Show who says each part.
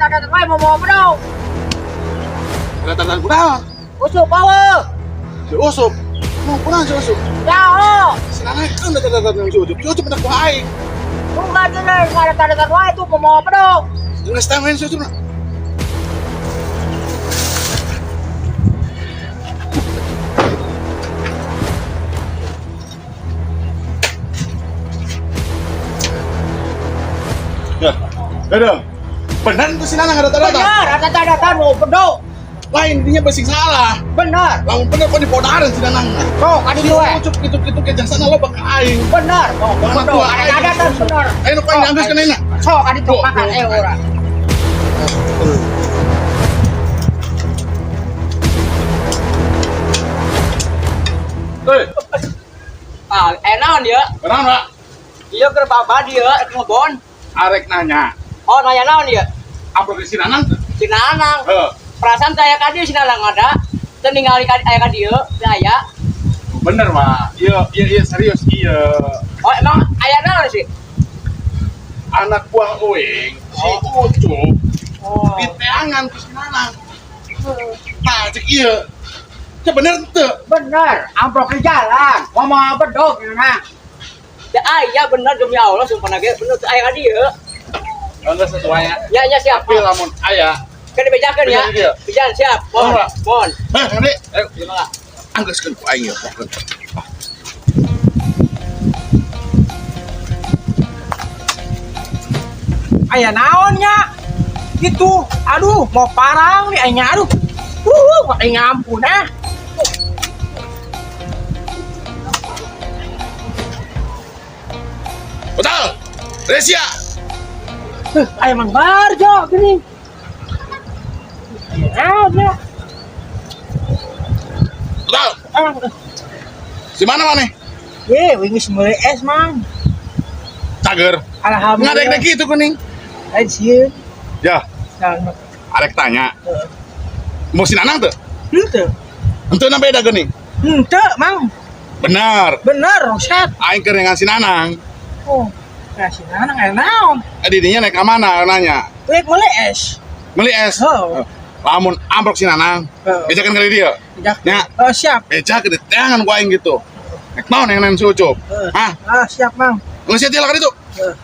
Speaker 1: Ada-ada wae mau mau bedog.
Speaker 2: Datang kunaon?
Speaker 1: Usup power.
Speaker 2: Si Usup. Mau kunaon si Usup?
Speaker 1: Ya oh.
Speaker 2: Si Nanang kan datang si Ucup. Si Ucup anak buah aing.
Speaker 1: Bukan bener ada-ada wae tuh mau mau bedog.
Speaker 2: Geus tangan si Ucup. Ya, dadah. Bener tuh si Nanang ada datang.
Speaker 1: Bener, ada-ada mau bedog.
Speaker 2: Lain dinya basing salah.
Speaker 1: Bener.
Speaker 2: Lamun bener kok dipodaran si Nanang.
Speaker 1: Sok adi
Speaker 2: Si
Speaker 1: we.
Speaker 2: Ucup gitu-gitu ke jasana lo bakal aing.
Speaker 1: Bener. Oh,
Speaker 2: Anak
Speaker 1: bedog.
Speaker 2: buah aing.
Speaker 1: Ada-ada bener.
Speaker 2: Ayo nu paling diambil kana enak.
Speaker 1: Sok adi tuh
Speaker 2: Go,
Speaker 1: makan
Speaker 2: go.
Speaker 1: urang.
Speaker 2: Hei,
Speaker 1: Ah, enaon ya?
Speaker 2: kenapa? Pak?
Speaker 1: Iya keur babad ieu rek ngebon.
Speaker 2: Arek nanya,
Speaker 1: Oh, nanya naon ieu?
Speaker 2: amplop si Nanang teu?
Speaker 1: Si Nanang.
Speaker 2: Heuh,
Speaker 1: Perasaan saya ka dieu si Nanang ada. Teu ningali ka aya ka dieu, teu aya.
Speaker 2: Bener, Pak. Iya, iya, iya, serius, iya.
Speaker 1: Oh, emang aya naon sih?
Speaker 2: Anak buah uing, si Ucup,
Speaker 1: Oh.
Speaker 2: diteangan ku si Nanang. Tah, cek iya. Cek bener teu?
Speaker 1: Bener, amplop di jalan. Ngomong bedog Nanang. Ya aya bener demi Allah sumpah ge bener teu aya ka dieu.
Speaker 2: Enggak sesuai ya.
Speaker 1: Ya ya siap.
Speaker 2: Tapi lamun aya,
Speaker 1: Kan dibejakeun ya.
Speaker 2: Bejakeun dia.
Speaker 1: Bejan siap. Mohon.
Speaker 2: Mohon, Pak.
Speaker 1: Mohon.
Speaker 2: Heh, nanti
Speaker 1: Ayo, gimana?
Speaker 2: anggeuskeun ku aing ya.
Speaker 3: Aya naonnya gitu, aduh mau parang nih aingnya, aduh aing ampun ah.
Speaker 2: Betul. Resia.
Speaker 3: Aya Mang Barjo gini, aya naon ya?
Speaker 2: Betul.
Speaker 3: Emang
Speaker 2: Di mana maneh?
Speaker 3: ye wingi meuli es, Mang.
Speaker 2: Cager.
Speaker 3: Alhamdulillah.
Speaker 2: Ngadek-dek gitu kuning.
Speaker 3: Lain sieun.
Speaker 2: Ya,
Speaker 3: Nah,
Speaker 2: arek tanya. Mau si Nanang teu?
Speaker 3: henteu.
Speaker 2: Henteu na beda geuning.
Speaker 3: Henteu, Mang.
Speaker 2: Bener.
Speaker 3: Bener roset.
Speaker 2: Aing keur dengan si Nanang.
Speaker 3: Oh, nah si Nanang aya naon?
Speaker 2: Eh, didinya naik ke mana nanya?
Speaker 3: Rek meuli es.
Speaker 2: Beli es.
Speaker 3: Oh.
Speaker 2: Lamun amplop si Nanang.
Speaker 3: Heeh.
Speaker 2: Bejakeun kali dia.
Speaker 3: Ya.
Speaker 2: Ya.
Speaker 3: Oh, siap.
Speaker 2: Beja ke tangan ku aing gitu. Nek naon yang si Ucup?
Speaker 3: Heeh.
Speaker 2: Hah?
Speaker 3: Ah, siap, Mang.
Speaker 2: Geus sia lah itu.
Speaker 3: Heeh.